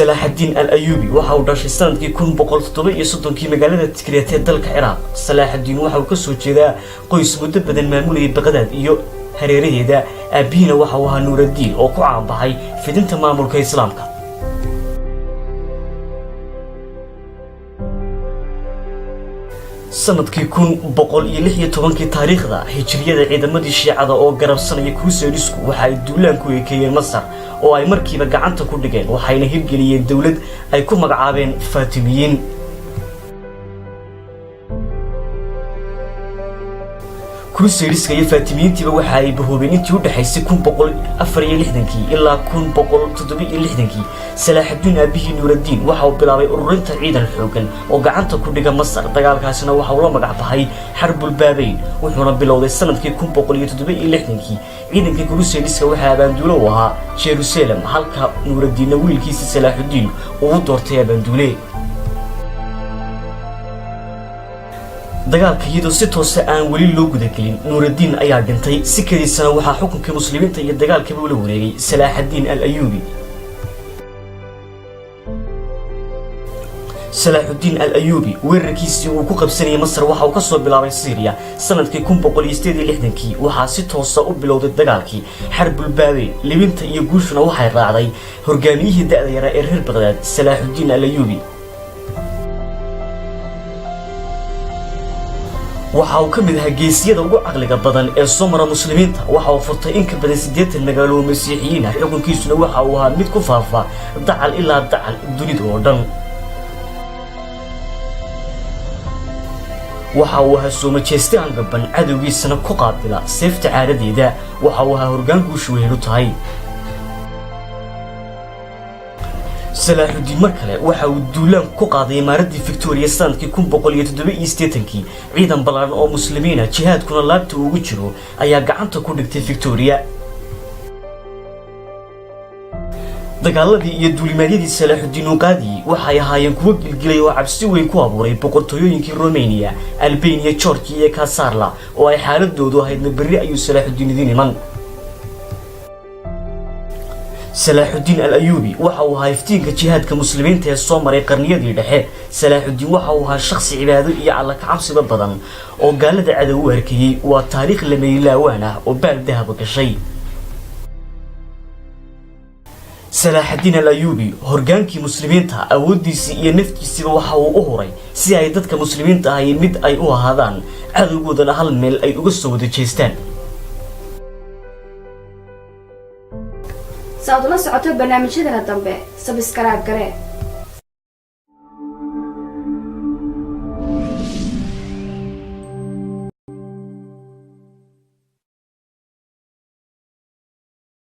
Salaaxaddiin Al Ayuubi waxa uu dhashay sanadkii 1137-kii magaalada Tikriat ee dalka Ciraaq. Salaaxaddiin waxa uu kasoo jeedaa qoys muddo badan maamulayay Baqdaad iyo hareeraheeda. Aabihiina waxa uu ahaa Nuuraddiin oo ku caanbaxay fidinta maamulka Islaamka. Sanadkii 1116-kii taariikhda Hijriyada, ciidamadii Shiicada oo garabsanaya Crusadesku waxa ay duulaan ku ekeeyeen Masar oo ay markiiba gacanta ku dhigeen, waxayna hirgeliyeen dowlad ay ku magacaabeen Faatimiyiin. Crusadeska iyo Faatimiyiintiiba waxa ay bahoobeen intii u dhexaysay 1164-kii ilaa 1167-kii. Salaaxaddiin aabihii Nuuraddiin waxa uu bilaabay ururinta ciidan xoogan oo gacanta ku dhiga Masar. Dagaalkaasina waxa uu la magac baxay Xarbulbaabeyn, wuxuuna bilowday sanadkii 1167-kii. Ciidankii Crusadeska waxaa abaanduule u ahaa Jerusalem, halka Nuuraddiinna wiilkiisa Salaaxuddiin uu u doortay abaanduule. Dagaalka iyadoo si toosa aan weli loo gudagelin, Nuuraddiin ayaa dhintay. Si kadiisana waxaa xukunkii muslimiinta iyo dagaalkaba ula wareegay Salaaxaddiin Al Ayuubi. Salaaxuddiin Al Ayuubi weerarkiisii uu ku qabsanayay Masar waxa uu ka soo bilaabay Syriya. Sanadkii 1168-kii waxaa si toosa u bilowday dagaalkii Xarbulbaabeyn. Libinta iyo guushuna waxay raacday hogaamiyihii da'da yaraa ee reer Baqdaad, Salaaxuddiin Al Ayuubi. Waxa uu ka mid ahaa geesiyada ugu caqliga badan ee soo mara muslimiinta. Waxa uu furtay in ka badan 80 magaalo oo Masiixiyiin ah. Xukunkiisuna waxa uu ahaa mid ku faafa dacal ilaa dacal dunida oo dhan. Waxa uu ahaa soo majeeste aan gaban, cadowgiisana ku qaabila seefta caadadeeda. Waxa uu ahaa horgaan guushu wehelu tahay. Salaaxuddiin mar kale waxa uu duulaan ku qaaday imaaraddii Victoria sanadkii 1187-kii. Ciidan ballaaran oo muslimiina, jihaadkuna laabta ugu jiro, ayaa gacanta ku dhigtay Victoria. Dagaaladii iyo duulimaadyadii Salaaxuddiin uu qaadiyey waxay ahaayeen kuwo gilgilay oo cabsi weyn ku abuuray boqortooyooyinkii Romania, Albania, Georgia iyo Kasarla, oo ay xaaladoodu ahaydna berri ayuu Salaaxuddiin idin iman. Salaaxuddiin Al Ayuubi waxa uu ahaa iftiinka jihaadka muslimiinta ee soo maray qarniyadii dhexe. Salaaxuddiin waxa uu ahaa shakhsi cibaado iyo Alla ka cabsiba badan oo gaalada cadow u arkayey. Waa taariikh lamaylaawaan ah oo baal dahaba gashay. Salaaxaddiin Al Ayuubi, horgaankii muslimiinta, awooddiisii iyo naftiisiiba waxa uu u huray si ay dadka muslimiinta ahi mid ay u ahaadaan, cadowgoodana hal meel ay uga soo wada jeestaan. Si aad ula socoto barnaamijyadana dambe, subscribe garee.